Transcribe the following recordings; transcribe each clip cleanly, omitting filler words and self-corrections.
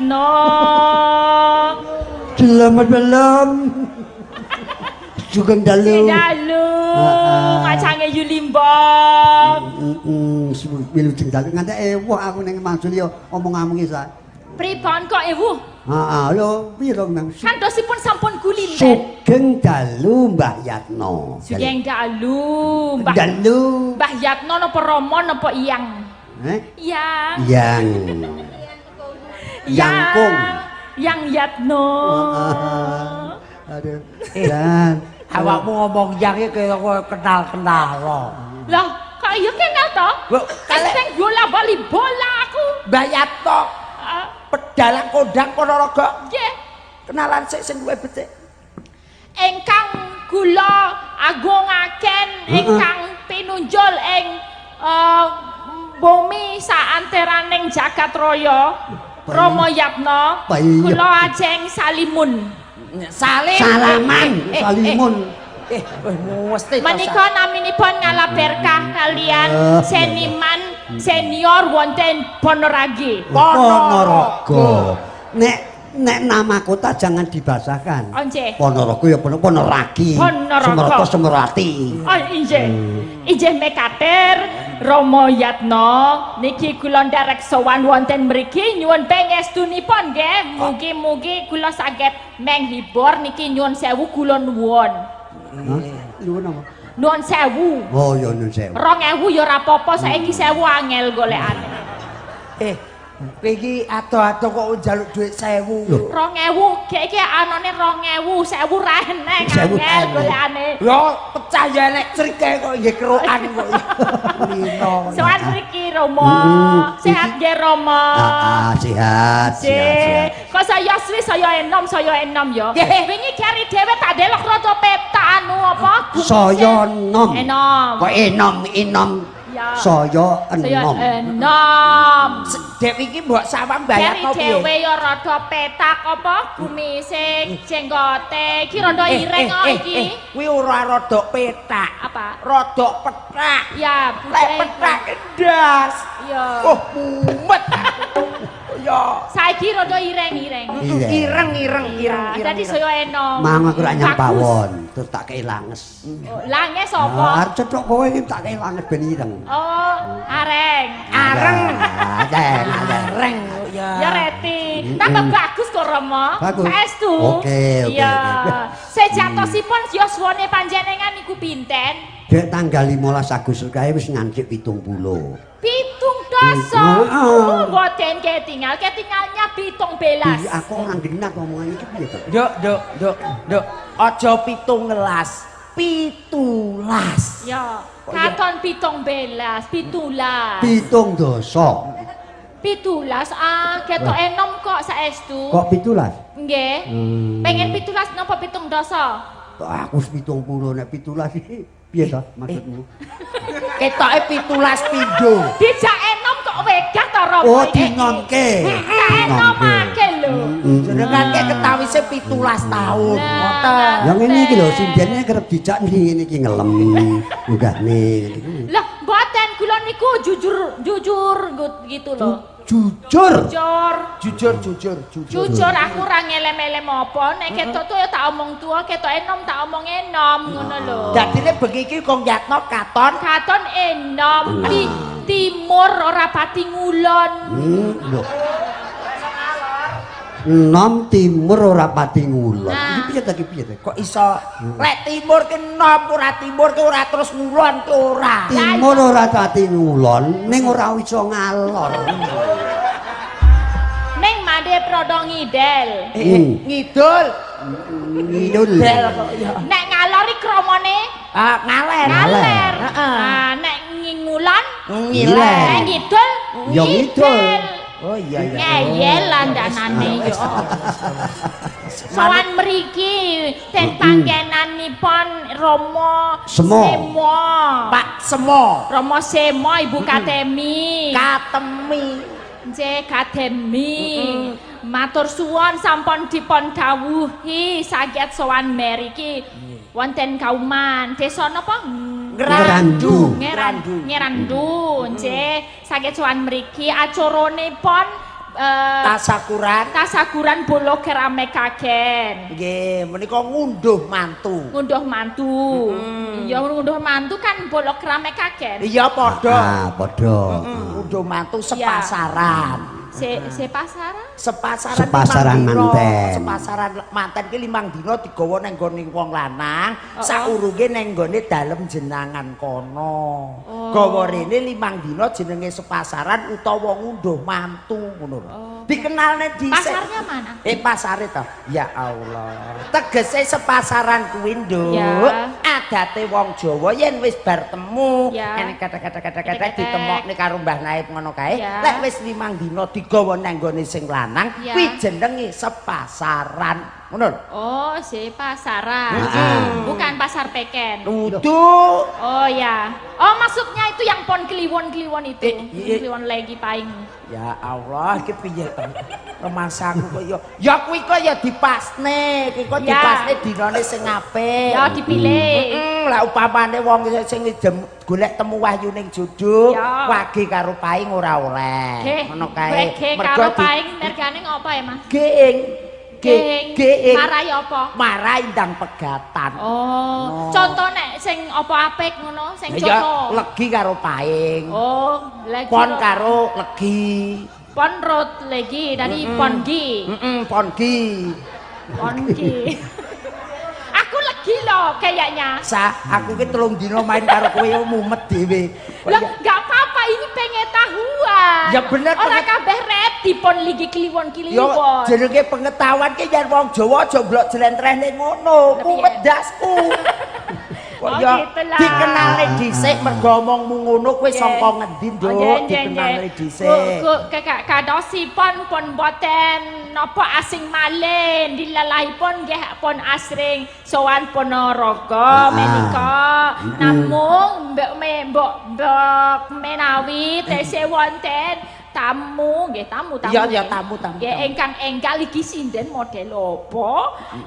Yatno. Selamat malam. Sugeng dalu. Dalu. Heeh. Kacange Yulimbok. Heeh, wilujeng dalu nganti ewuh aku ning mangsul ya omong-omong iki sa. Pripun kok ewuh? Heeh, lho piye to Nang? Kantosipun sampun gulinten. Sugeng dalu Mbah Yatno. Sugeng dalu, Mbah. Dalu. Mbah Yatno napa Rama napa Iyang? Eh? Iyang. Yang. Yangkung. Yang Yatno. Heeh. Aduh. Dan Awakmu ngomong yang iki kaya kenal-kenal lho. Lah, kok iya kenal to? Lho, kalek Sing bola bali bola aku. Mbah Yatno Ah, pedalang kondang Ponorogo. Nggih. Kenalan sik sing luwih becik. Ingkang kula agungaken ingkang pinunjul ing bumi saanteraning jagat raya Rama Yatna, kula ajeng salimun. Salim. Salaman, salimun. Mesti to, Menika naminipun ngalap berkah kalian seniman senior wonten Ponoragi. Ponorogo. Nek nek nama kota jangan dibahasakan. Oh, nggih. Ponorogo ya Ponoragi. Ponorogo. Semerta Semerati. Oh injih. Injih mekater Rama Yatna niki kula nderek sowan wonten mriki nyuwun pangestunipun nggih. Mugi-mugi kula saged menghibur niki nyuwun sewu kula nuwun. Hah? Nyuwun apa? Nuwun sewu. Oh ya nyuwun sewu. 2000 ya ora apa-apa, saiki 1000 angel golekane. Kowe iki ado-ado kok njaluk dhuwit 1000. Lho. 2000 iki anane 2000, 1000 ra eneng 1000 angel eneng. golekane. Ya pecah ya nek crike kok nggih kerokan kok. Lino. Sowan mriki Rama. Sehat nggih Rama? Ah, sehat, sehat, sehat. Kok saya suwi saya enom ya. Nggih. Wingi kari dhewe tak delok rada peta anu apa? Saya enom. Enom. Kok enom, enom. Ya. Saya Saya enom. enom. Dek iki mbok sawang Kari bayar to piye? dhewe ya rada petak apa kumise jenggote iki rada ireng kok iki. Kuwi ora rada petak. Apa? Rada petak. Ya, Lek petak endas. Ya. Oh, mumet. Ya. Saiki rada ireng-ireng. Iya. Ireng ireng ireng. Ya, dadi saya enom. Mang aku rak nyang Bagus. pawon, terus tak kei langes. Oh, langes apa? Ah, arep cethuk kowe iki tak kei langes ben ireng. Oh, areng. Areng. Areng, areng. Areng ya. Ya reti. Tambah bagus kok Rama. Bagus. Saestu. Oke, oke, Iya. oke. Sejatosipun yuswane panjenengan niku pinten? Dek tanggal 15 Agustus kae wis ngancik 70. 70. Heeh. Oh, mboten ketingal, ketingalnya 17. Iya, aku ora genah omongan iki piye to? Nduk, nduk, nduk, nduk. Aja 17. 17. Ya, Oh, iya. katon 17, 17. 7 dasa. 17 ah, ketok enom kok saestu. Kok 17? Nggih. Pengen 17 napa 70? Aku wis 70 nek 17 iki piye to maksudmu? Ketoke 17 pindho. Dijak enom kok wegah to Rama? Oh, dinomke. Tak enomake lho. Jenengan ke ketawise 17 tahun. Nah, Ngoten. Yang ini iki lho sindene kerep dijak mesti ngene iki ngelem unggahne. Lah, mboten kula niku jujur jujur gitu loh. Jujur. Jujur. Jujur, jujur, jujur. Jujur aku ora ngelem-elem apa, nek ketok tuwa ya tak omong tuwa, ketok enom tak omong enom ngono lho. Dadine bengi iki Kong Yatno katon Katon enom timur ora pati ngulon. Lho. Enom timur ora pati ngulon. Nah. Iki piye ta iki piye ta? Kok iso lek timur ki enom ora timur ki ora terus ngulon ki ora. Timur ora pati ngulon ning ora iso ngalor. Ning madhe padha ngidel. Ngidul. Ngidul. Ngidel kok ya. Nek ngalor iki kramane Ah, ngaler. ngaler. Heeh. Ah, nek ngulon Ngiler. nek ngidul Ya ngidul. Oh iya iya. Ngeyel landanane yo. Sowan mriki ten panggenanipun Rama Semo. Semo. Pak Semo. Rama Semo Ibu Katemi. Katemi. Nggih Katemi. Matur suwun sampun dipun dawuhi saged sowan mriki. Wonten Kauman, desa napa? Ngrandu. Ngerandu. Ngerandu, nggih. Saged sowan mriki acaranipun Tasakuran. Tasakuran bolo kerame kagen. Nggih, menika ngunduh mantu. Ngunduh mantu. Iya, ngunduh mantu kan bolo kerame kagen. Iya, padha. Ah, padha. Ngunduh mantu sepasaran. Se pasaran? Sepasaran. Sepasaran 5 dina. manten. Sepasaran manten ki 5 dina digawa nang gone wong lanang, saurunge nang gone dalem jenangan kono. Gawa rene 5 dina jenenge sepasaran utawa ngunduh mantu, ngono lho. Dikenalne dhisik. Pasarnya mana? Eh, pasare to. Ya Allah. Tegese sepasaran kuwi, Nduk. Adate wong Jawa yen wis bar temu, enek kata-kata-kata ditemokne karo Mbah Naib ngono kae. Lek wis 5 dina digawa nang gone sing lanang, kuwi jenenge sepasaran. Ngono lho. Oh, se pasaran. Bukan pasar peken. Dudu. Oh ya. Oh, maksudnya itu yang pon kliwon-kliwon itu. Eh, iya. Kliwon lagi paing. Ya Allah, iki piye to? Remasaku kok ya. Ya kuwi kok ya dipasne, kuwi kok dipasne dinane sing apik. Ya, dipilih. Lah upamane wong sing golek temu wahyuning jodoh, wage karo paing ora oleh. Ngono kae. Wage karo paing mergane ngopo ya, Mas? Geing. Geing. Geing. Marai apa? Marai ndang pegatan. Oh, No. contoh nek sing apa apik ngono, sing Ya contoh. legi karo paing. Oh, legi. Pon karo legi. Pon rot legi dari pon gi. Heeh, pon gi. Pon gi. Aku legi loh kayaknya. Sa, aku ki 3 dina main karo kowe mumet dhewe. Lah, nggak apa-apa, ini pengetahuan. Ya bener, Ora kabeh ready pon legi kliwon Yo kliwon. Jenenge pengetahuan ki yen wong Jawa aja blok jlentrehne ngono, Lah, piye? mumet ndasku. Kok Oh, ya gitu lah. dikenalne dhisik mergo omongmu ngono kowe sangka ngendi, Oh, Nduk? nggih, nggih, Dikenalne nggih. dhisik. Ku kakadosipun pun boten napa asing malih dilalahipun nggih pun asring sowan Ponorogo menika, namung mbok me mbok mbok menawi tesih wonten tamu nggih, tamu tamu. Iya, iya, nggih. Tamu, tamu, Nggih, tamu. Ingkang enggal iki sinden model apa?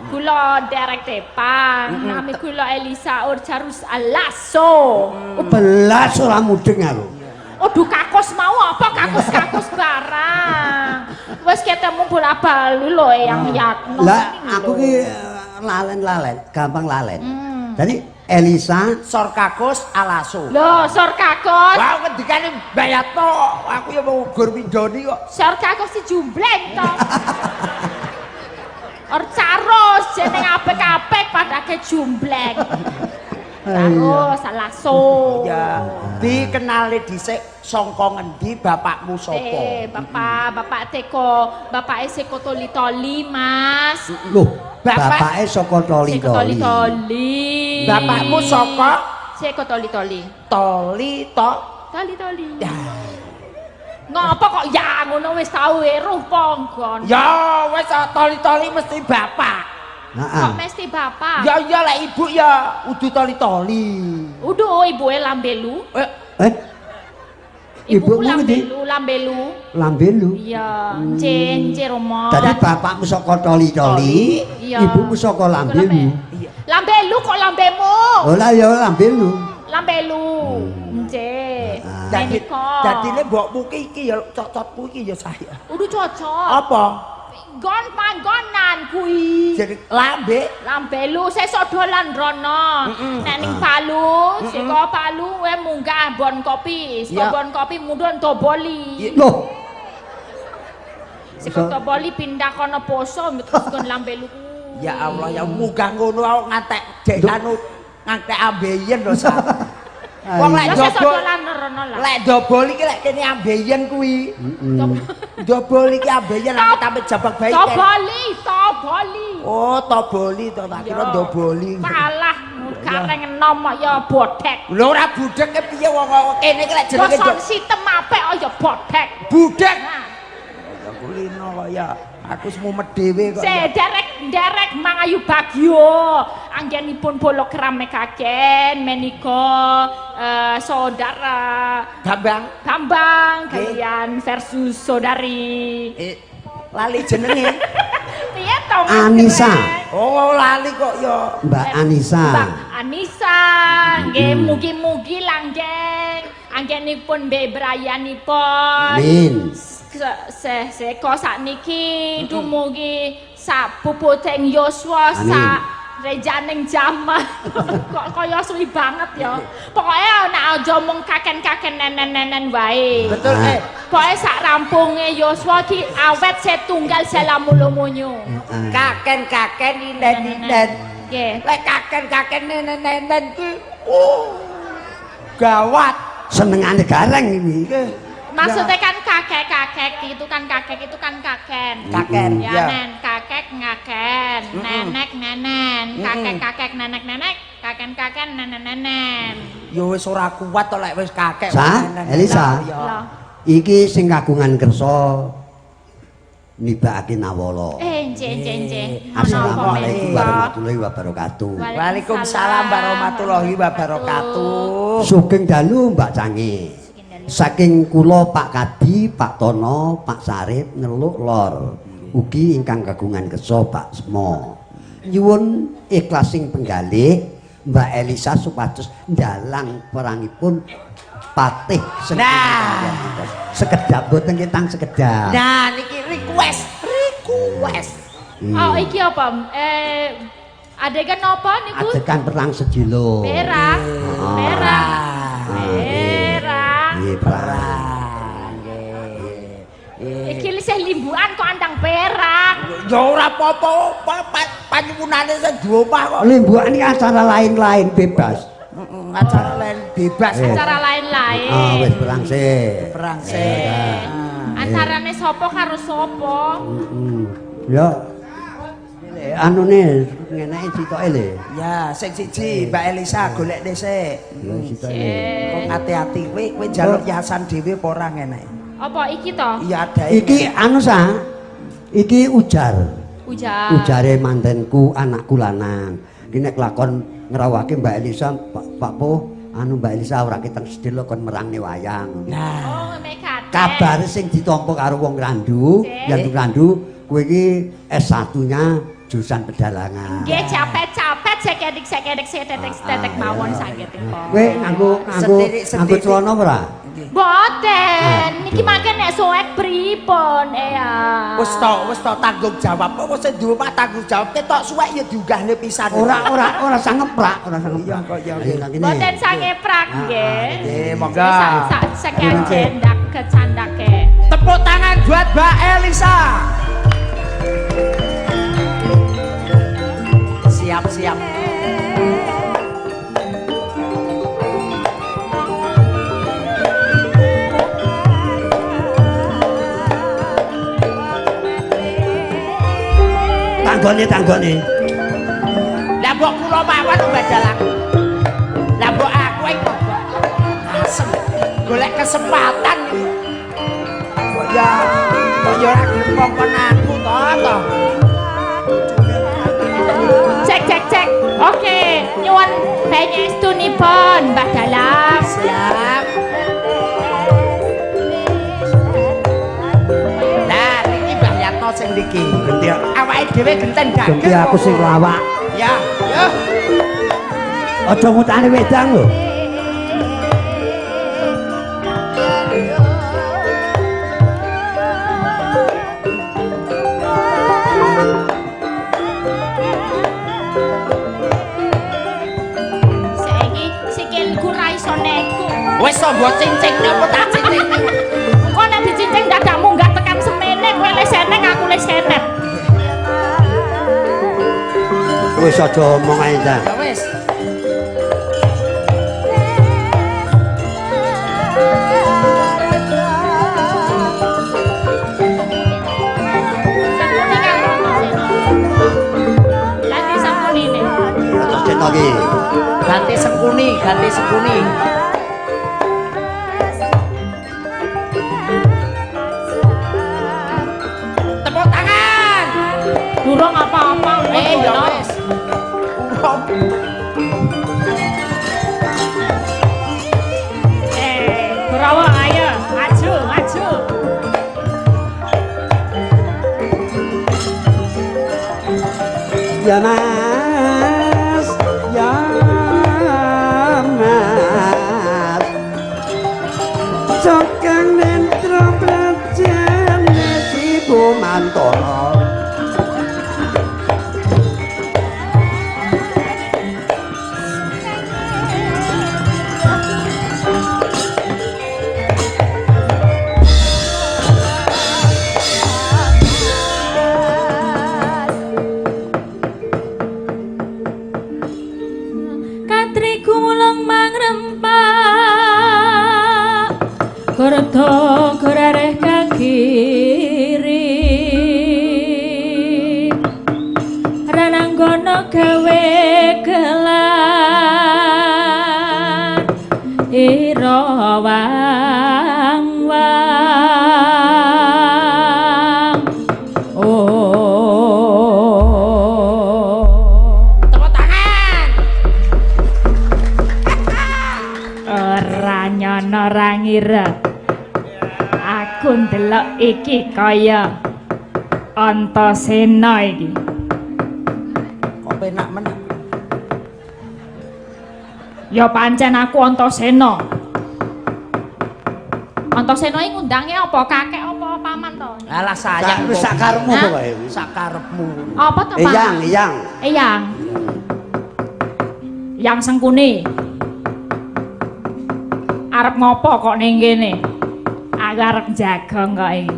Kula derek tepang, nami kula Elisa Orcarus Alaso. Belas ora mudeng aku. Aduh, kakus mau apa, kakus-kakus barang. Wis ketemu bola-bali lho yang Yatno. Lah, ini aku lho. ki lalen-lalen, gampang lalen. Jadi Elisa Sorkakus Alaso. Lho, sor kakus. Wah, ngendikane Mbah Yatno, aku ya mau gur mindoni kok. Sor kakus si jumbleng to. Orcarus jeneng apik-apik padake jumbleng. Terus Alaso. Ya, dikenalne dhisik sangka ngendi, bapakmu sapa? Eh, bapak, bapak teko, bapak seko toli-toli, Mas. Loh, Bapak- bapake saka Seko toli-toli. toli-toli. Bapakmu saka Seko toli-toli. Toli to. Toli-toli. Ya. Ngapa kok ya ngono, wis tau eruh ponggon. Ya wis toli-toli mesti bapak. Heeh. Kok mesti bapak? Ya iya, lek ibu ya udu toli-toli. Udu, ibuke Lambelu. Eh, Eh, Ibuku ibumu ngendi? Lambelu, Lambelu. Lambelu. Iya, Nce, Nce Romo. Jadi bapakmu saka toli-toli, ibumu saka Lambelu. Iya. Lambelu kok lambemu? Oh lah ya Lambelu. Lambelu. Nce. Dadi Menika. Dadine mbokmu ki iki ya cocotku iki ya saya. Udu cocok. Apa? Nggon panggonan kuwi. Jadi lambe. Lambelu sesuk dolan rono. Nek ning Palu, saka Palu we munggah Bon Kopi, saka Bon Kopi mudhun Toboli. Loh, Saka Toboli pindah kono Poso terus kon Lambelu kuwi. Ya Allah, ya munggah ngono aku ngantek dek anu ngantek ambeien lho sa. Wong lek Ya sesuk dobol dolan rono lah. lek dobol iki lek kene ambeien kuwi. Dobol iki ambeien aku sampe jabang bayi. Toboli, Toboli. Oh, toboli to, tak kira doboli. Kalah kareng enom kok ya bodek. Lho, ora budek ke piye wong kok kene iki lek jenenge Boson sitem apik oh ya bodek. Budek. Nah, Ya kulino kok ya. Aku wis mumet dhewe kok. Se Ya. derek derek mangayu bagyo anggenipun bolo kerame kaken menika saudara Bambang. Bambang Nggih. kalian versus saudari Eh, lali jenenge. Piye to, Mas? Anissa. Keren? Oh, lali kok ya. Mbak Anissa. Mbak Anissa, nggih, mugi-mugi langgeng anggenipun bebrayanipun. Amin. Seko sakniki dumugi sapuputing yuswa sak rejaning jaman. Kok kaya suwi banget ya. Pokoke nek aja mung kaken-kaken nenen-nenen wae. Betul eh. Pokoke sak rampunge yuswa ki awet setunggal selamulumunyu. Kaken-kaken inen-inen. Nggih. Lek kaken-kaken nenen-nenen ki oh gawat. Senengane gareng iki. Nggih. Maksudnya kan kakek-kakek itu kan kakek itu kan kaken. Kaken, ya, ya. Nen, kakek ngaken, nenek nenen, kakek-kakek nenek-nenek, kaken-kaken nenen-nenen. Ya wis ora kuat to lek wis kakek. Sa, Elisa. Lah. Iki sing kagungan kersa nibakake nawala. Nggih, nggih, nggih. Assalamualaikum warahmatullahi wabarakatuh. Waalaikumsalam warahmatullahi wabarakatuh. Sugeng dalu Mbak Cange. Saking kula Pak Kadi, Pak Tono, Pak Sarip ngeluk lor. Ugi ingkang kagungan kersa Pak Smo. Nyuwun ikhlasing penggalih Mbak Elisa supados ndalang perangipun patih Nah. Sekedap boten ketang sekedap. Nah niki request, request. Oh, iki apa? Adegan napa niku? Adegan perang sedilo. Perak. Oh. Perak. Perak. Nggih, perang. Nggih. Iki lisih limbukan kok andang perak. Ya ora apa-apa, panyuwunane sing diomah kok. Limbukan iki acara lain-lain bebas. Heeh, acara lain bebas. Acara lain-lain. Ah, wis perang sih. Perang sih. Antarane sapa karo sapa? Heeh. Ya. Anune ngeneki sitoke le. Ya, sing siji Mbak Elisa golek dhisik. Ya sitoke le. Kok ati-ati kowe kowe njaluk yasan dhewe apa ora ngeneki? Apa iki to? Iya ada. Iki anu sa. Iki ujar. Ujar. Ujare mantenku anakku lanang. Iki nek lakon ngrawake Mbak Elisa Pak Po anu Mbak Elisa ora keteng sedelo kon merangne wayang. Nah, Oh, mekate. Kabare sing ditampa karo wong Randu, Yandu Randu, kowe iki S1-nya jurusan pedalangan. Nggih, capek-capek sekedik-sekedik setetek-setetek mawon saged kok. Kowe nganggo nganggo nganggo celana ora? Mboten, niki mangke nek soek pripun ya. Wis to tanggung jawab. Kok sing duwe omah tanggung jawab ketok suwek ya diunggahne pisan. Ora ora ora sangeprak, ora sangeprak. Iya kok ya. Mboten sangeprak nggih. Nggih, monggo. Sak sekian cendak kecandake. Tepuk tangan buat Mbak Elisa. Siap-siap. Tanggone tanggone. Lah mbok kula mawon Mbak Dalang. Lah mbok aku iki asem golek kesempatan iki. Kok ya ora gelem ngongkon aku to to. Cek cek cek. Oke, nyuwun pangestunipun Mbah Dalang. Siap. Lah niki Mbah Yatno sing niki. Genti Awake dhewe genten daging. genti aku sing lawak. Ya, ya. Aja ngutane wedang lho. Saiki sikilku ra iso neku. Wis to mbok cincing apa tak cincing. Engko nek dicincing dadak munggah tekan semene kowe les eneng aku les enet. Wis aja omong ae ta. Ya wis. Sampuni kang Rono Seno. Lagi sampunine. Terus cetha iki. Ganti sengkuni, ganti sengkuni. Tepuk tangan. Durung apa-apa. Ya wis. Urung. Kurawa ayo, maju, maju. Ya Mas, ya Mas. Cokang nentro praja. antara. Katri gumulung mangrempak Gordo gorareh kagiri Rananggono gawe gelar Ira wang wang oh. Tepuk tangan. Ora nyono ora ngira. Aku ndelok iki kaya Antasena iki. Kok penak men. Ya pancen aku Antasena. Antasena iki ngundange apa kakek apa paman to? Alah sayang. Wis sak karepmu Hah? pokoke. Sak karepmu. Apa to, Pak? Eyang, eyang. Eyang. Yang Sengkuni. Arep ngopo kok ning kene? Aku arep jagong kok iki.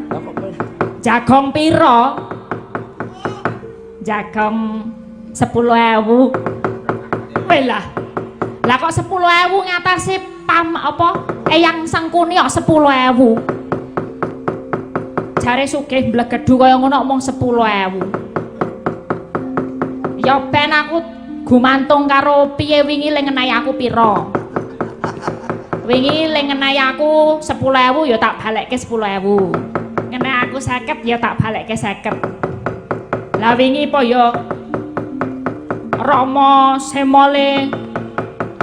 Lah kok penak. Jagong piro? Jagong 10.000. Welah. Lah kok 10.000 ngatasi pam apa? Eyang Sengkuni kok 10.000. Jare sugih mblegedu kaya ngono mung 10.000. Ya ben aku gumantung karo piye wingi le ngenai aku piro. Wingi le ngenai aku 10.000 ya tak balekke 10.000. Ngenai aku 50 ya tak balekke 50. Lah wingi po ya Rama Semole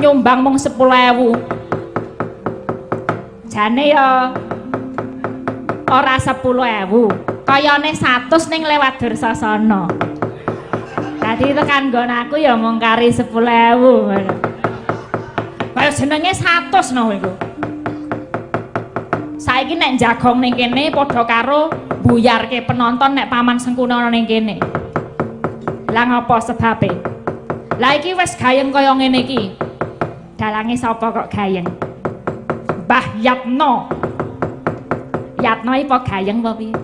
nyumbang mung 10.000. Jane ya ora 10.000. Kayane 100 ning lewat Dursasana. Dadi tekan nggon aku ya mung kari 10.000 ngono. Kaya jenenge 100 no iku. Saiki nek jagong ning kene padha karo buyarke penonton nek Paman Sengkuni ana ning kene. Lah ngopo sebabe? Lah iki wis gayeng kaya ngene iki. Dalange sapa kok gayeng? Mbah Yatno. Yatno iki apa gayeng apa piye?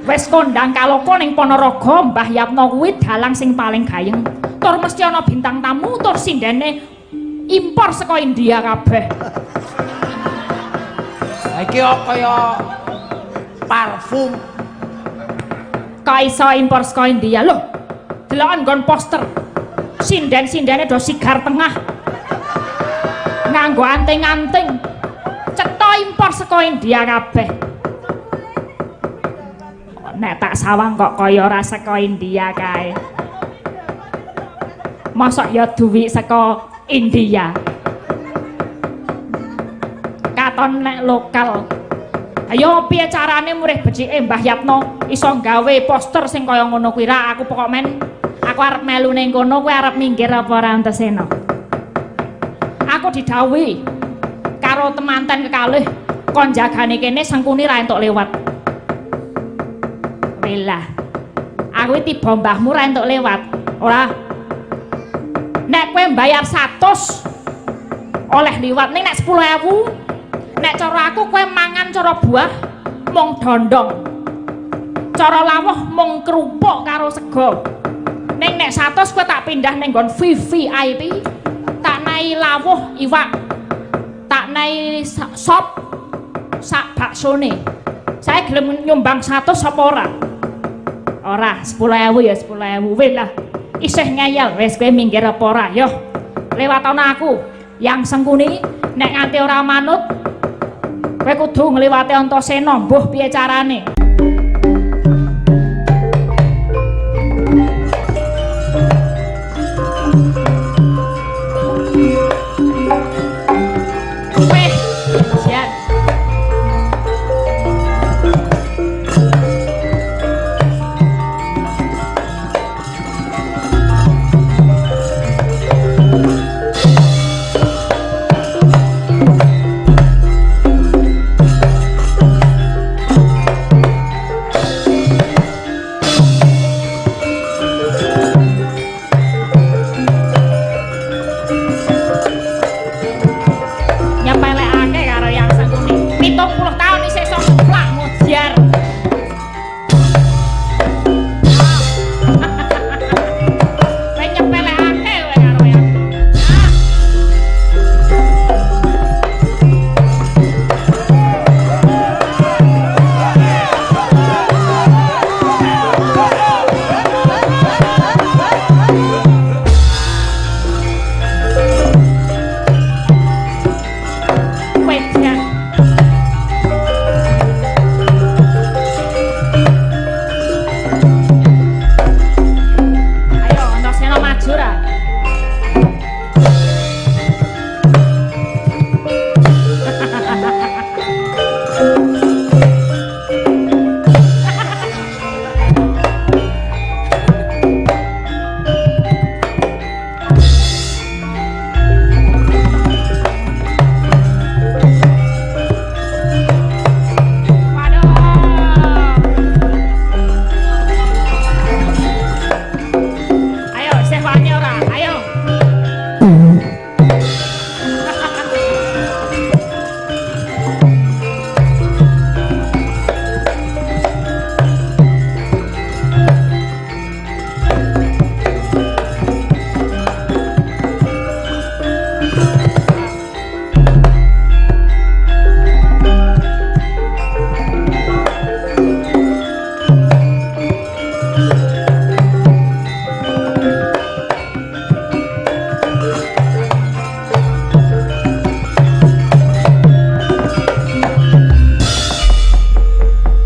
Wis kondang kaloko ning Ponorogo, Mbah Yatno kuwi dalang sing paling gayeng. Tur mesti ana bintang tamu, tur sindene impor saka India kabeh. Lah iki kok kaya parfum. Kok iso impor saka India? Loh, deloken nggon poster. Sinden-sindene do sigar tengah. Nganggo anting-anting. Cetha impor saka India kabeh. Nek tak sawang kok kaya ora saka India kae. Mosok ya duwi saka India. Katon nek lokal. Ayo piye carane murih becike Mbah Yatno iso gawe poster sing kaya ngono kuwi ra aku pokok men aku arep melu ning kono kowe arep minggir apa ora Antasena. Aku didhawuhi karo temanten kekalih kon jagane kene Sengkuni ra entuk lewat. Welah. Aku iki tiba mbahmu ra entuk lewat. Ora. Nek kowe mbayar 100 oleh liwat ning nek 10.000 nek cara aku kowe mangan cara buah mung dondong. Cara lawuh mung kerupuk karo sego. Ning nek 100 kowe tak pindah ning nggon VVIP, tak nai lawuh iwak, tak nai sop sak baksone. Saya gelem nyumbang 100 apa ora? Ora, 10.000 ya 10.000. Wis lah. Isih ngeyel, wis kowe minggir apa ora? Yo, lewat ana aku. Yang Sengkuni nek nganti ora manut kowe kudu ngliwati Antasena, mbuh piye carane. Weh, siap.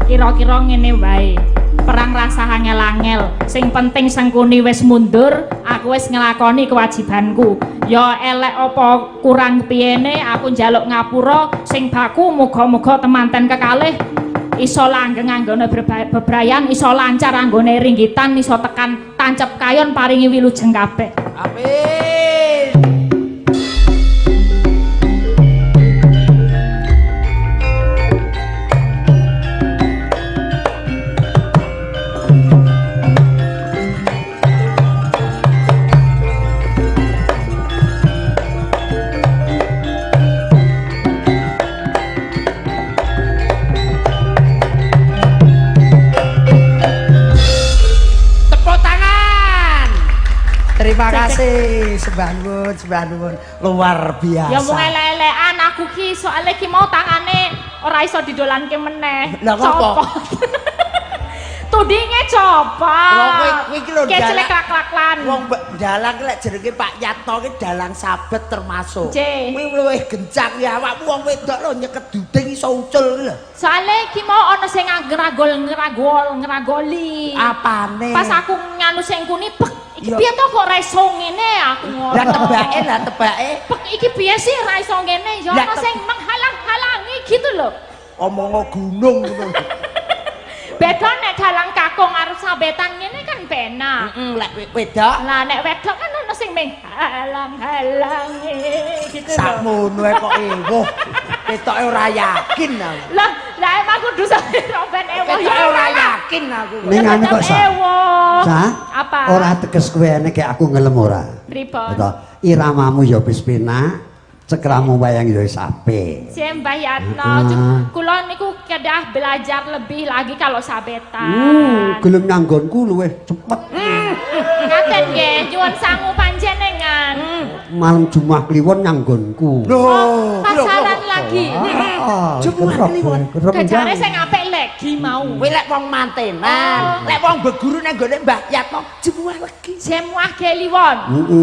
Kira-kira ngene wae. Perang rasa angel-angel. Sing penting Sengkuni wis mundur, aku wis nglakoni kewajibanku. Ya elek apa kurang piyene aku njaluk ngapura sing baku muga-muga temanten kekalih iso langgeng anggone bebrayan, iso lancar anggone ringgitan, iso tekan tancep kayon paringi wilujeng kabeh. Amin. Terima kasih, sembah nuwun, luar biasa. Ya mung elek-elekan aku ki soalnya ki mau tangane ora iso didolanke meneh. Lah ngopo? Tudinge copot. Lho kowe iki lho dalang klak-klaklan. Wong dalang lek jenenge Pak Yatno ki dalang sabet termasuk. Kuwi luwih gencang ya awakmu wong wedok lho nyeket duding iso ucul ki lho. Soale ki mau ana sing ngragol-ngragoli. Apane? Pas aku nganu sing kuni pek iki piye to kok ora iso ngene aku ngono. Lah tebake, lah tebake. Pek iki piye sih ora iso ngene ya ana sing menghalang-halangi gitu lho. Omongo gunung ngono. Beda nek dalang kakung arep sabetan ngene kan penak. Heeh, lek wedok. Lah nek wedok kan ono sing menghalang-halangi gitu lho. Sakmono kok ewuh. Ketoke ora yakin aku. Lah, lah emang kudu sampe roben ewuh. Ketoke ora yakin aku. Ning anu kok sa. Sa? Apa? Ora teges kowe nek aku ngelem ora. Pripun? Iramamu ya wis penak. Cekramu wayang ya wis apik. Mbah Yatno, kula niku kedah belajar lebih lagi kalau sabetan. Gelem nyanggonku luwih cepet. Ngaten nggih, nyuwun sangu panjenengan. Malam Jumat Kliwon nyanggonku. Lho, pasaran lagi. Jumat Kliwon. Gajare sing apik legi mau. Kuwi lek wong mantenan, lek wong beguru nang nggone Mbah Yatno, Jumat legi. Jumat Kliwon.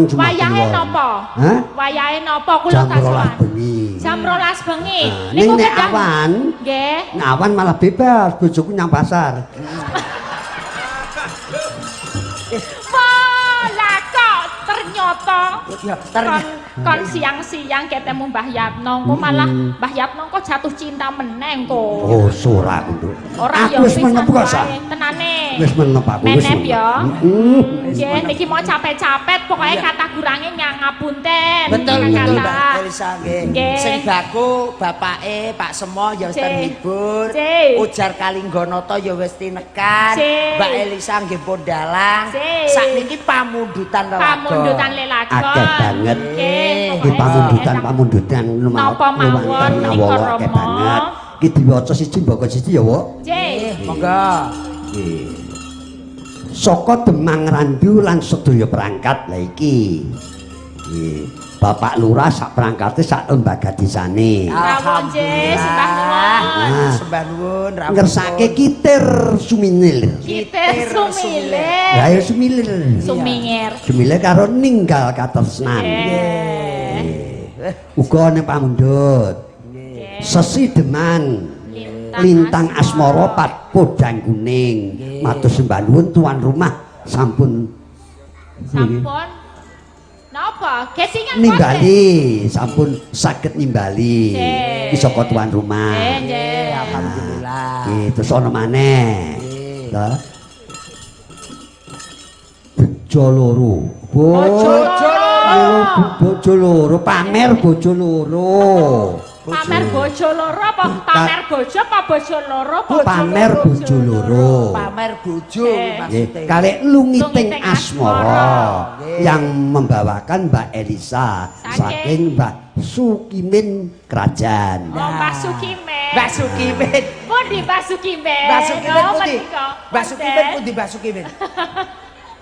Wayahe napa? Wayahe napa kula jam 12 bengi. Jam 12 bengi. Niku nek awan, nggih. Nek awan malah bebas, bojoku nyang pasar. Wah, lah kok ternyata kon siang-siang ketemu Mbah Yatno, kok malah Mbah Yatno kok jatuh cinta meneh kok. Oh, ora aku, Nduk. Aku wis menep kok, Sa. Tenane. Wis menep aku wis. Menep ya. Nggih, niki mau capek-capek pokoke kata kurange ngapunten. Betul, betul Mbak Elisa nggih. Sing baku bapake Pak Semo ya wis terhibur. Ujar Kalingganata ya wis tinekan. Mbak Elisa nggih pun dalang. Sakniki pamundutan lelagon. Pamundutan lelagon. Akeh banget. Nggih pamundutan-pamundutan napa mawon menika akeh banget. Iki diwaca siji mbaka siji ya, Wok. Nggih. Monggo. Nggih. Saka Demang Randu lan sedaya perangkat lha iki. Nggih. Bapak Lurah sak perangkate sak lembaga desane. Rawuh nggih, sembah nuwun. Sembah nuwun rawuh. Ngersake kitir suminil. Kitir sumilir. Lah ya sumilir. Sumingir. Sumilir karo ninggal katresnan. Nggih. Uga ning pamundhut. Sesi Deman Lintang Asmara Pat Podang Kuning. Matur sembah nuwun tuan rumah sampun sampun napa? Ketingan nimbali, sampun saged nimbali. Iki saka tuan rumah. Nggih, alhamdulillah. Nggih, terus ana maneh. Lha. Bojo loro. Bojo loro. Bojo loro, pamer bojo loro. Pamer bojo loro apa pamer bojo apa bojo loro? Pamer bojo loro. Pamer bojo maksudnya. Kalih lungiting asmara yang membawakan Mbak Elisa saking Mbak Sukimin Kerajaan. Oh, Mbak Sukimin. Mbak Sukimin. Pundi Mbak Sukimin? Mbak Sukimin pundi? Mbak Sukimin pundi Mbak Sukimin?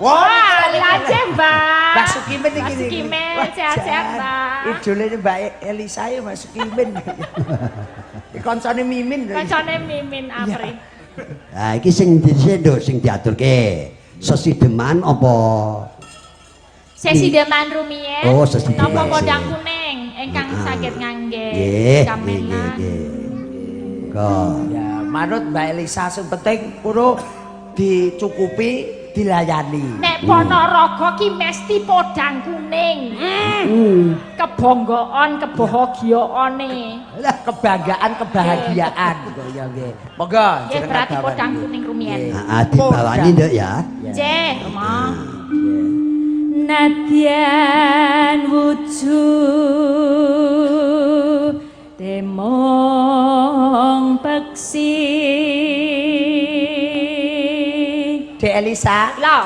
Wah, Wah, Mbak. Mbak Sukimin iki. Mbak Sukimin, sehat-sehat, Mbak. Idolane Mbak Elisa ya Mbak Sukimin. Iki koncone Mimin. Koncone Mimin Apri. Lah iki sing dhisik nduk sing diaturke. Sesideman apa? Sesideman rumiyin. Oh, sesideman. Napa podang kuning ingkang saged ngangge gamelan. Nggih, nggih. Ya, manut Mbak Elisa sing penting kudu dicukupi, dilayani. Nek Ponorogo ki mesti podang kuning. Kebonggoan, kebahagiaane. Lah kebanggaan, kebahagiaan. Ya nggih. Monggo Nggih, berarti podang kuning rumiyin. Heeh, dibawani nduk ya. Nggih, Rama. Nadyan wujud temong peksi. Dek Elisa, Lho,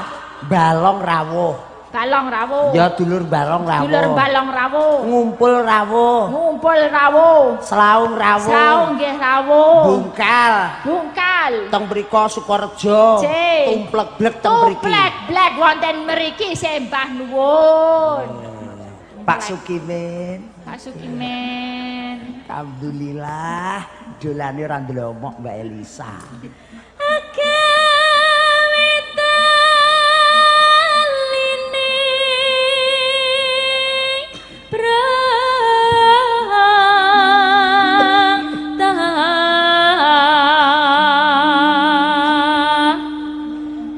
balong rawuh. Balong rawuh. Ya dulur balong rawuh. Dulur balong rawuh. Ngumpul rawuh. Ngumpul rawuh. Selaung rawuh. Selaung nggih rawuh. Bungkal. Bungkal. Teng mriko Sukorejo. Tumplek-blek teng mriki. Tumplek-blek wonten mriki sembah nuwun. Pak Sukimin. Pak Sukimin. Alhamdulillah dolane ora ndlomok Mbak Elisa.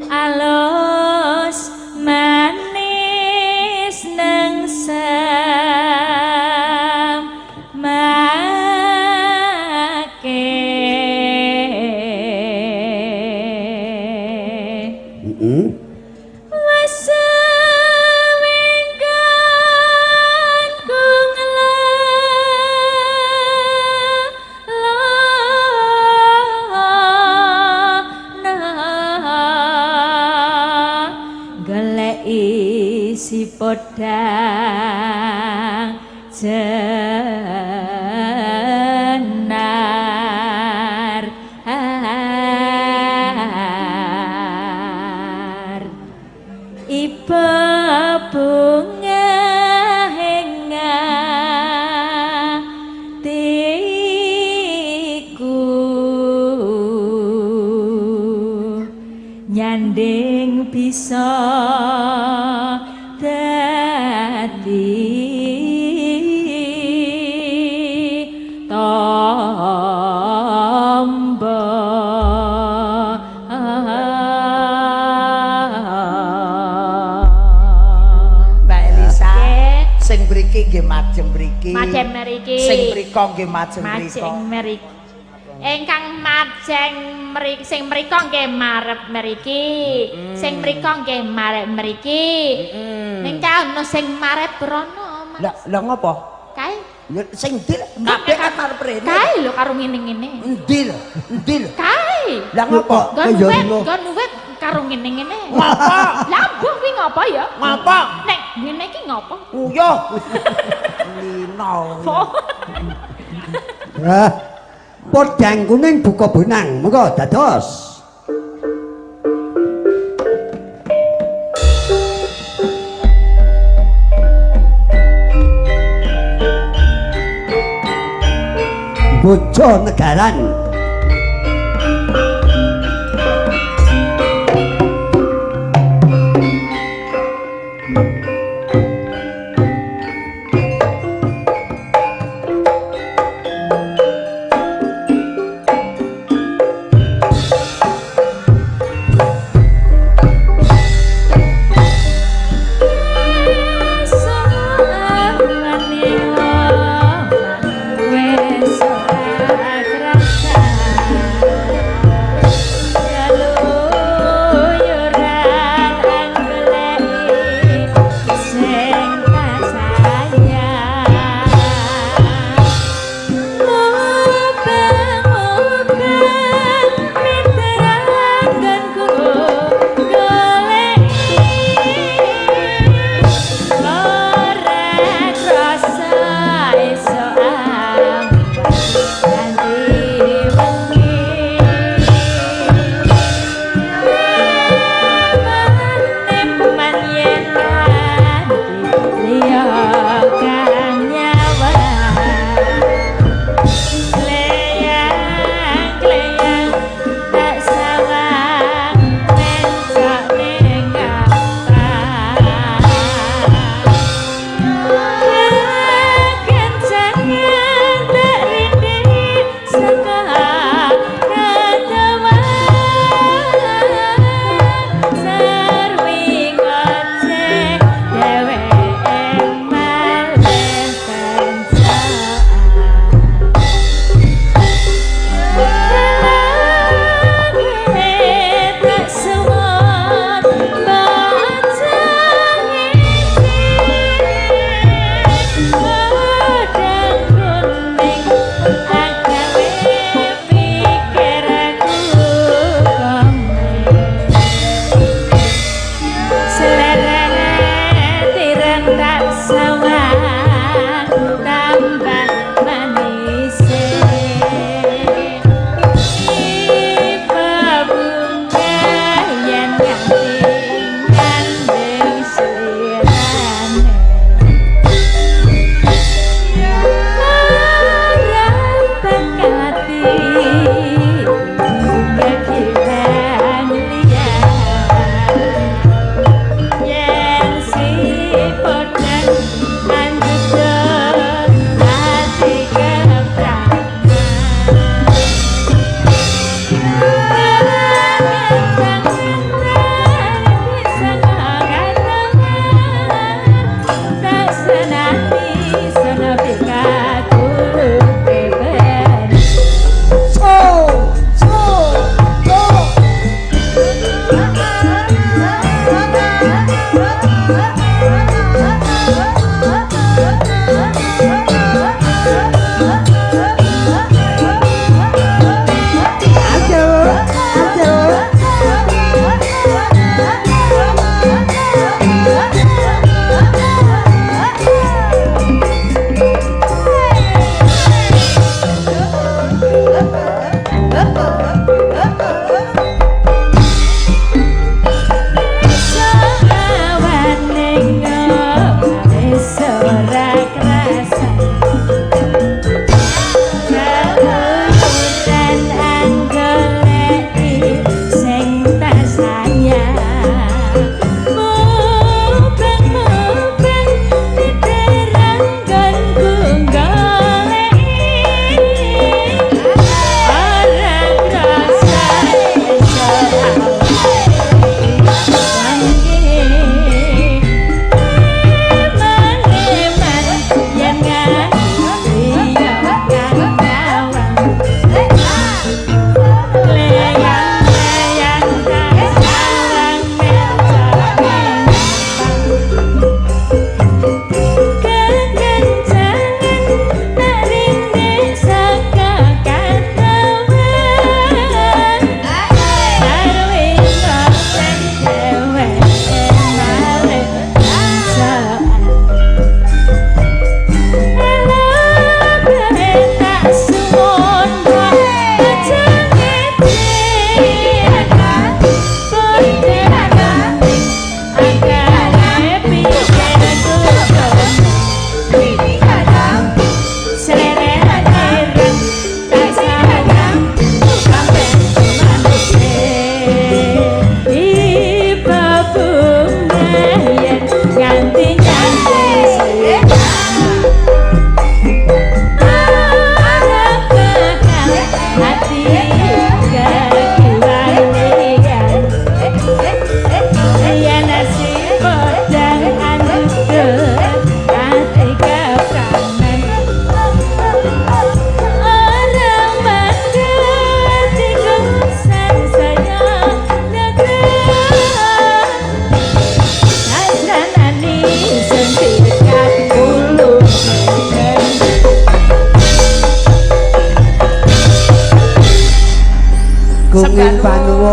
Alus manis nengsem make. Si podang jenar iba bunga atiku nyanding bisa dadi tombo. Mbak Elisa, sing mriki nggih majem mriki. Majem mriki. Sing mriko nggih majem mriko. Majeng mriki. Ingkang majeng mriki, sing mriko nggih marep mriki. Sing mriko nggih marep mriki. Ning kae sing marep rono, Mas. Lah, lah ngopo? Kae. Ya sing ndi kabeh kan marep rene. Kae lho karo ngene-ngene. Endi lho? Endi lho? Kae. Lah ngopo? Nggon wit, nggon wit karo ngene-ngene. Ngopo? Lah mbuh kuwi ngopo ya? Ngopo? Nek ngene iki ngopo? Uyuh. Lino. Ah. Podang kuning buka bonang, monggo dados. Bojonegaran. Wes ora kerasa.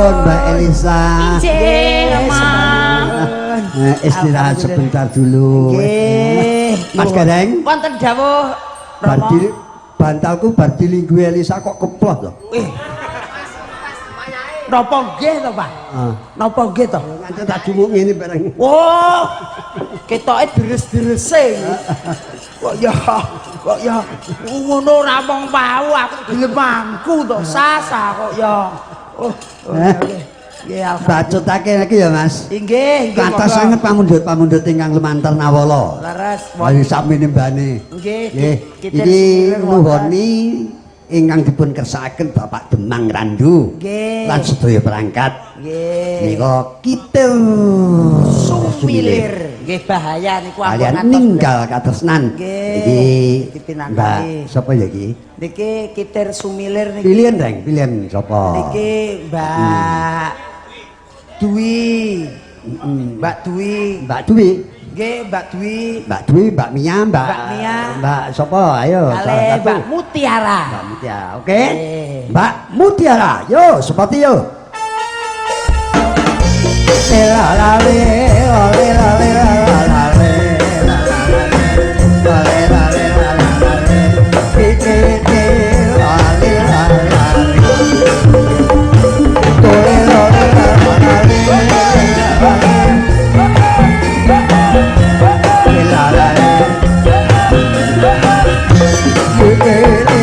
Nuwun Mbak Elisa. Injih, Rama. Istirahat sebentar dulu. Nggih. Mas Gareng, Wonten dawuh bar Rama. di, bantalku bar dilingguhi Elisa kok keploh to. Napa nggih to, Pak? Ah. Napa nggih to? Nganti tak jumuk ngene bareng. Wah, ketoke deres-derese. Kok ya, kok ya ngono ora mong pau aku gelem mangku to sasa kok ya. Oh, oke. Nggih, alhamdulillah. Bacotake iki ya, Mas. Inggih, inggih. Kathah sanget pamundhut-pamundhut ingkang lumantar nawala. Leres. Mari sakmene mbane. Nggih, Nggih. kita Iki semilir nuhoni ingkang dipun kersakaken Bapak Demang Randu. Nggih. Lan sedaya perangkat. Nggih. Nika kitir Sumilir. Nggih bahaya niku ampun Kalian ngantos. ninggal katresnan. Nggih. Iki Dipinangkani. Mbak sapa ya iki? Niki kitir sumilir niki. Pilihan Reng, pilihan sapa? Niki Mbak Dwi. Mbak Dwi. Mbak Dwi. Nggih, Mbak Dwi. Mbak Dwi, Mbak Mia, Mbak Mbak Mia. Mbak sapa? Ayo, salah Kale satu. Mbak Mutiara. Mbak Mutiara, oke? Nggih. Mbak Mutiara, yo seperti yo. La la le, la la le, la la le, la la le, la la le, la la le, ti ti ti, la le la la le. Do le lo le la la le, la le. La la le. Ti ti ti,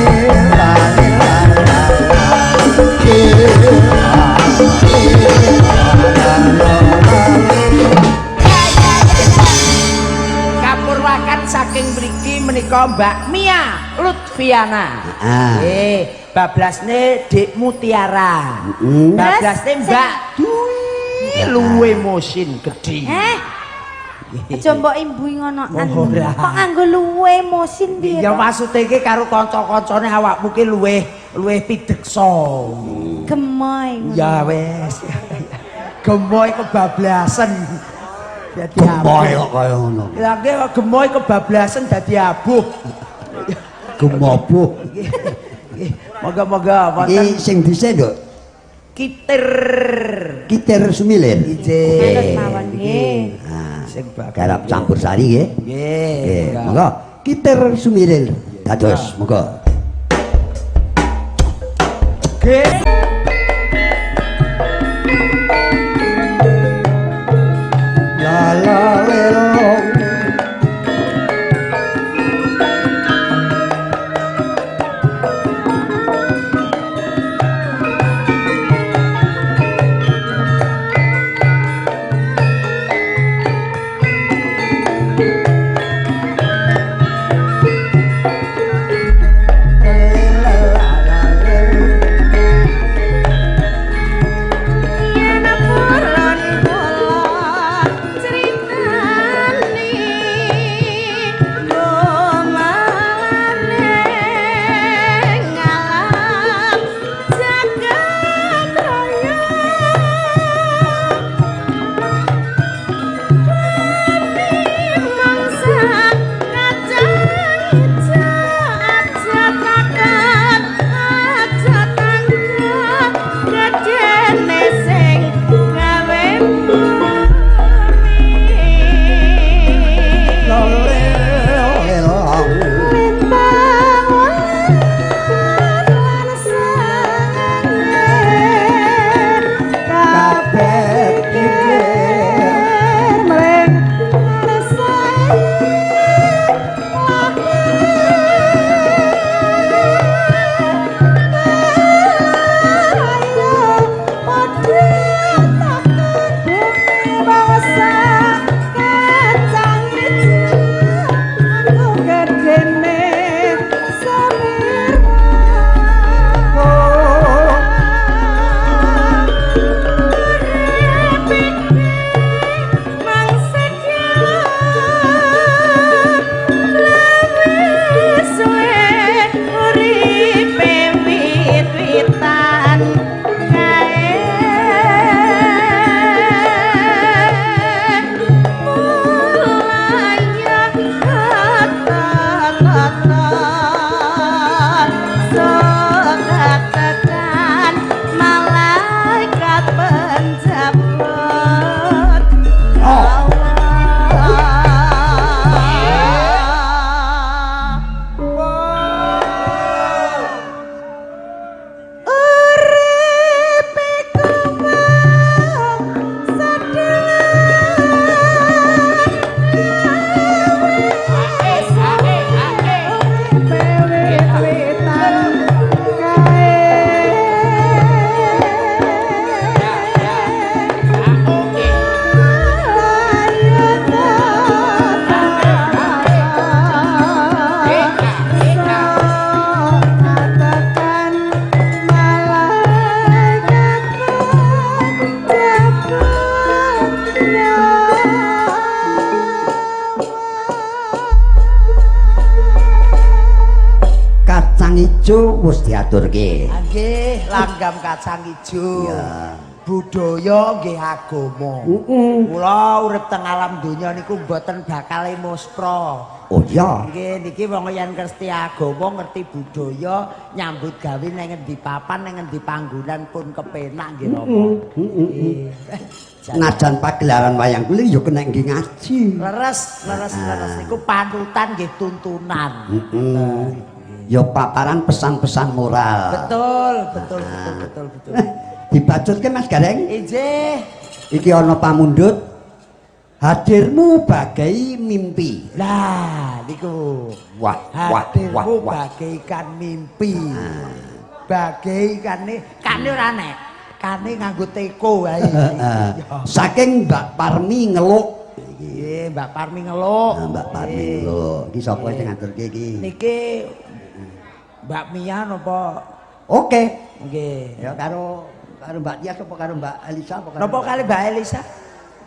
la le la la la. Ti la ti la la la. Kapurwakan saking mriki menika Mbak Mia Lutfiana. Ah. Nggih, bablasne Dik Mutiara. Mm. Bablasne Mbak Dwi luwe mosin gedhi. Eh. Aja mbok imbui ngono. Oh, ora. Kok nganggo luwe mosin piye? Ya to? maksude iki karo kanca-kancane awakmu ki luwih luwih pideksa. Gemoy ngono. Ya wes. Gemoy kebablasan. Dadi Gemoy kok kaya ngono. Lah nggih kok gemoy kebablasan dadi abuh. Gemobuh. Nggih. Moga-moga wonten Iki sing dhisik, Nduk. kitir. Kitir sumilir. Ije. Manut mawon nggih. Nah, Sing bagus. garap campur sari nggih. Nggih. Nggih, monggo. Kitir sumilir. Dados, monggo. Nggih. La la le lo. Yen Kacang ijo wis diaturke. Nggih, langgam kacang ijo. Iya. Budaya nggih agama. Kula urip teng alam donya niku mboten bakal muspra. Oh iya. Nggih, niki wong yen ngerti agama, ngerti budaya, nyambut gawe nang ngendi papan, nang ngendi panggonan pun kepenak nggih Rama. Nggih. Najan pagelaran wayang kulit ya kena nggih ngaji. Leres, leres, leres niku panutan nggih tuntunan. Ya paparan pesan-pesan moral. Betul, betul, betul, betul, betul. Dibacutke Mas Gareng. Injih. Iki ana pamundhut. Hadirmu bagai mimpi. Lah niku. Wah, wah, wah, Hadirmu wah. bagaikan mimpi. Bagaikan kane ora nek. Kane nganggo teko wae. Saking Mbak Parmi ngeluk. Nggih, Mbak Parmi ngeluk. Nah, Mbak Parmi ngeluk. Iki sapa sing ngaturke iki? Niki Mbak Mia napa? Oke. Nggih. Ya karo karo Mbak Tias apa karo Mbak Elisa apa karo Napa kali Mbak Elisa?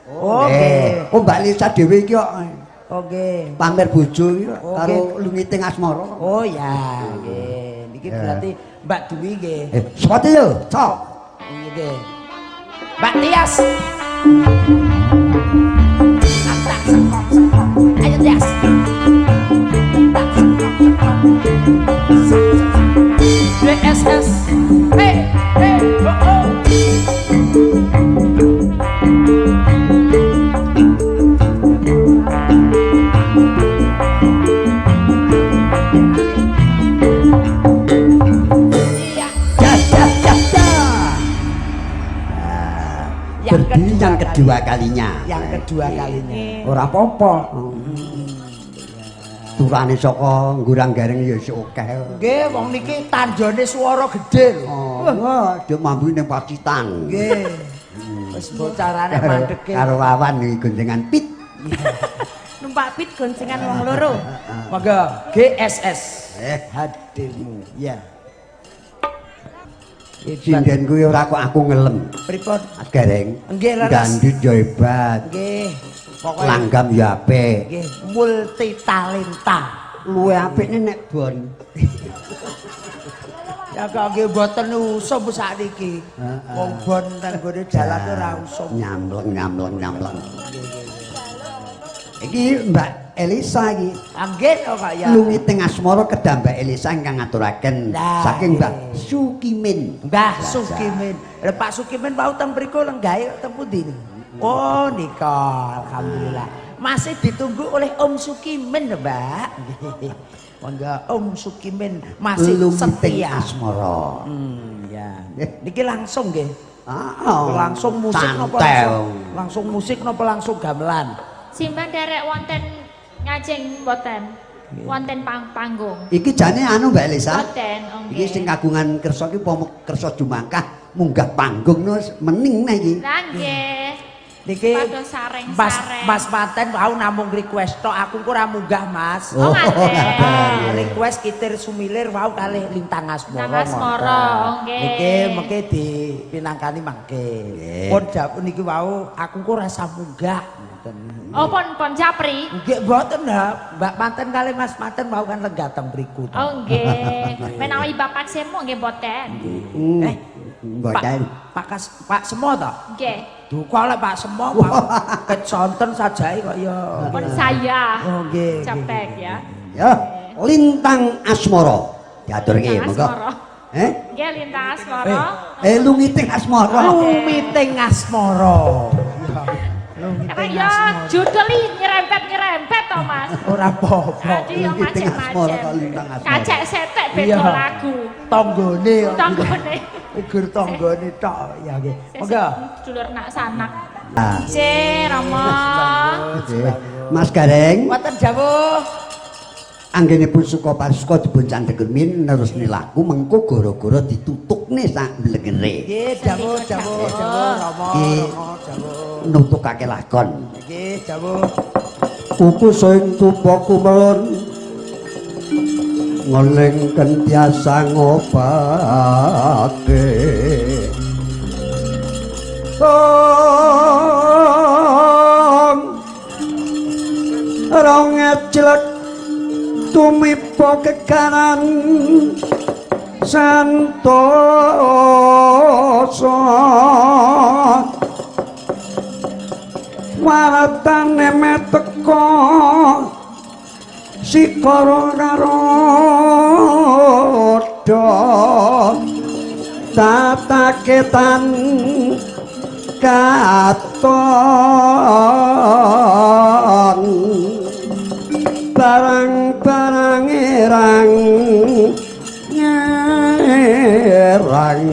Oh, Oke. Oh, Mbak Elisa dhewe iki kok Oke. pamer bojo iki karo lungiting asmara. Oh ya, nggih. Niki berarti Mbak Dwi nggih. Sepatu yo, cok. Nggih. Mbak Tias. Tak sekok sekok. Ayo Tias. Tak sekok sekok. DSS. Hey, hey, oh, oh. Berdiri yang kedua kalinya. Yang kedua kalinya. Ora apa-apa. Turane saka Nggurang Gareng ya isih akeh. Nggih, wong niki tanjane swara gedhe lho. Oh, wah, dia mambu ning Pacitan. Nggih. Wis bocarane mandeke. Karo Wawan iki goncengan pit. Numpak pit goncengan wong loro. Monggo GSS. Hadirmu. Ya. Sinden kuwi ora kok aku ngelem. Pripun? Mas Gareng. Nggih, leres. Gandut ya hebat. Nggih. Pokoke Langgam ya apik. nggih multi talenta. Luwe apikne nek bon. Ya kok nggih mboten usum sakniki. Wong bon nang gone dalan ora usum. Nyamleng nyamleng nyamleng. Iki Mbak Elisa iki. Nggih to kok ya. Lungiting asmara kedah Mbak Elisa ingkang ngaturaken saking Mbah Sukimin. Mbah Sukimin. Lha Pak Sukimin wau teng mriku lenggahe teng pundi niku? Oh nika alhamdulillah. Masih ditunggu oleh Om Sukimin lho, Mbak. Monggo Om Sukimin masih Lungiting setia. asmara. Ya. Niki langsung nggih. Heeh. Langsung musik napa langsung? Langsung musik napa langsung gamelan? Simban derek wonten ngajeng mboten. Wonten panggung. Iki jane anu Mbak Elisa. Mboten, Iki sing kagungan kersa iki pomo kersa jumangkah munggah panggung no mening nah iki. Lah nggih. Niki Padha sareng-sareng. Mas Manten wau namung request tok, aku ku ora munggah, Mas. Oh, ngaten. Request kitir sumilir wau kalih Lintang Asmara. Lintang Asmara, nggih. Niki mengke dipinangkani mangke. Pun jawab niki wau aku ku ora usah munggah ngoten. Oh, pun japri. Nggih mboten ha, Mbak Manten kalih Mas Manten wau kan lenggah teng mriku. Oh nggih. Menawi Bapak Semo nggih mboten. Mboten. Pak Semo to? Nggih. Duka lek Pak Semo keconten sajae kok ya. Pun saya. Oh nggih. Capek ya. Ya, Lintang Asmara. Diaturke monggo. Nggih Lintang Asmara. Lungiting Asmara. Lumiting Asmara. Lumiting Ya Asmara. judul iki nyerempet-nyerempet to Mas. Ora apa-apa. Jadi yo Lumiting Asmara macem-macem. kok Lintang Asmara. Kacek setek beda lagu. Tanggane. Tanggane. Igur tanggane tok ya nggih. Monggo. Dulur nak sanak. C Rama. Mas Gareng. Wonten dawuh. Anggenipun suka pasuka dipun candhek rumiyin nerusne laku mengko gara-gara ditutukne sak mlengere. Nggih, dawuh dawuh dawuh Rama Rama dawuh. Nutukake lakon. Nggih, dawuh. Kuku sing tupa kumelon ngelingken tiasa ngobake. Rong ngeclek Tumiba gegaran santosa waratane meteka sikara karoda tataketan katon barang-barang erang ngerang.